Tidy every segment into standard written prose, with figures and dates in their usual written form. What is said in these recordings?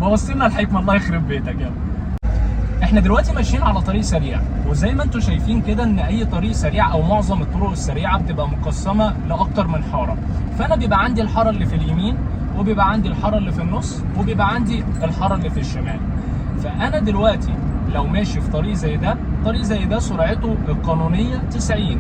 بوظت لنا الحكمه، الله يخرب بيتك. يلا احنا دلوقتي ماشيين على طريق سريع، وزي ما انتم شايفين كده ان اي طريق سريع او معظم الطرق السريعة بتبقى مقسمة لاكتر من حارة. فانا بيبقى عندي الحارة اللي في اليمين، وبيبقى عندي الحارة اللي في النص، وبيبقى عندي الحارة اللي في الشمال. فانا دلوقتي لو ماشي في طريق زي ده، طريق زي ده سرعته القانونية 90،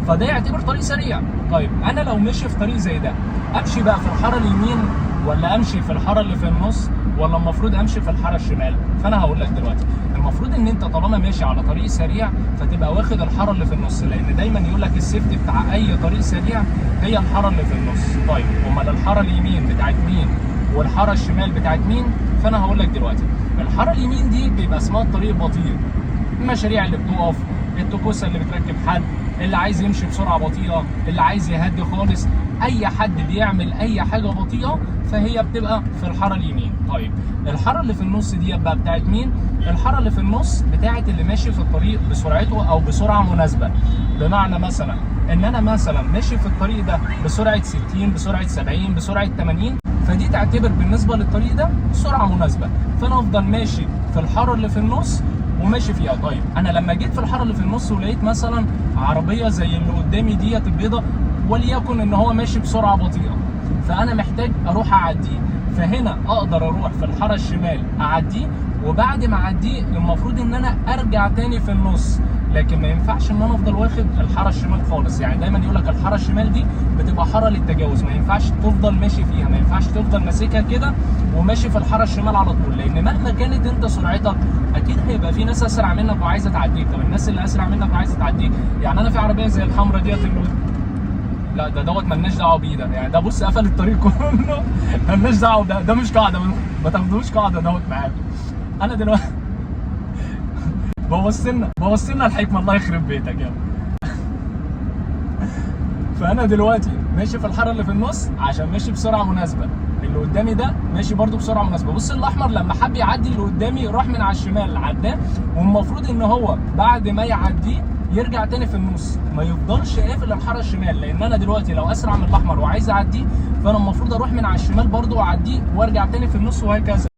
فده يعتبر طريق سريع. طيب انا لو ماشي في طريق زي ده، امشي بقى في الحارة اليمين ولا امشي في الحارة اللي في النص ولا المفروض امشي في الحارة الشمال؟ فانا هقول لك دلوقتي، المفروض ان انت طالما ماشي على طريق سريع فتبقى واخد الحارة اللي في النص، لان دايما يقول لك ال safety بتاع اي طريق سريع هي الحارة اللي في النص. طيب امال الحارة اليمين بتاعت مين والحاره الشمال بتاعت مين؟ فانا هقول لك دلوقتي، الحارة اليمين دي بيبقى اسمها الطريق البطيء، المشاريع اللي بتقف، التكوسه اللي بتركب حد، اللي عايز يمشي بسرعة بطيئه، اللي عايز يهدي خالص، اي حد بيعمل اي حاجة بطيئه فهي بتبقى في الحارة اليمين. طيب الحارة اللي في النص دي بقى بتاعت مين؟ الحارة اللي في النص بتاعت اللي ماشي في الطريق بسرعته او بسرعة مناسبة. بمعنى مثلا ان انا مثلا ماشي في الطريق ده بسرعة 60، بسرعة 70، بسرعة 80، فدي تعتبر بالنسبة للطريق ده سرعة مناسبة، فانا افضل ماشي في الحارة اللي في النص وماشي فيها. طيب انا لما جيت في الحارة اللي في النص ولقيت مثلا عربية زي اللي قدامي ديت البيضة، وليكن ان هو ماشي بسرعة بطيئه، فانا محتاج اروح اعديه، فهنا اقدر اروح في الحارة الشمال اعديه، وبعد ما اعديه المفروض ان انا ارجع تاني في النص. لكن ما ينفعش ان انا افضل واخد الحارة الشمال خالص. يعني دايما يقول لك الحارة الشمال دي بتبقى حارة للتجاوز، ما ينفعش تفضل ماشي فيها، ما ينفعش تفضل ماسكها كده وماشي في الحارة الشمال على طول، لان مهما كانت انت سرعتك اكيد هيبقى في ناس اسرع منك وعايزه تعديك. طب الناس اللي اسرع منك وعايزه تعديك، يعني انا في عربية زي الحمراء ديت اللي لا ده دوت ملناش دعوه بيه ده، يعني ده بص قفل الطريق كله، ملناش دعوه، ده مش قاعدة، ما تاخدوش قاعدة دوت معاكم. انا دلوقتي بوظت لنا الحكمه، الله يخرب بيتك. يلا فانا دلوقتي ماشي في الحارة اللي في النص عشان ماشي بسرعة مناسبة، اللي قدامي ده ماشي برده بسرعة مناسبة. بص الاحمر لما حب يعدي اللي قدامي راح من على الشمال عداه، والمفروض ان هو بعد ما يعديه يرجع تاني في النص، ما يفضلش قافل الحارة الشمال، لان انا دلوقتي لو اسرع من الاحمر وعايز اعديه فانا المفروض اروح من على الشمال برده واعديه وارجع تاني في النص وهكذا.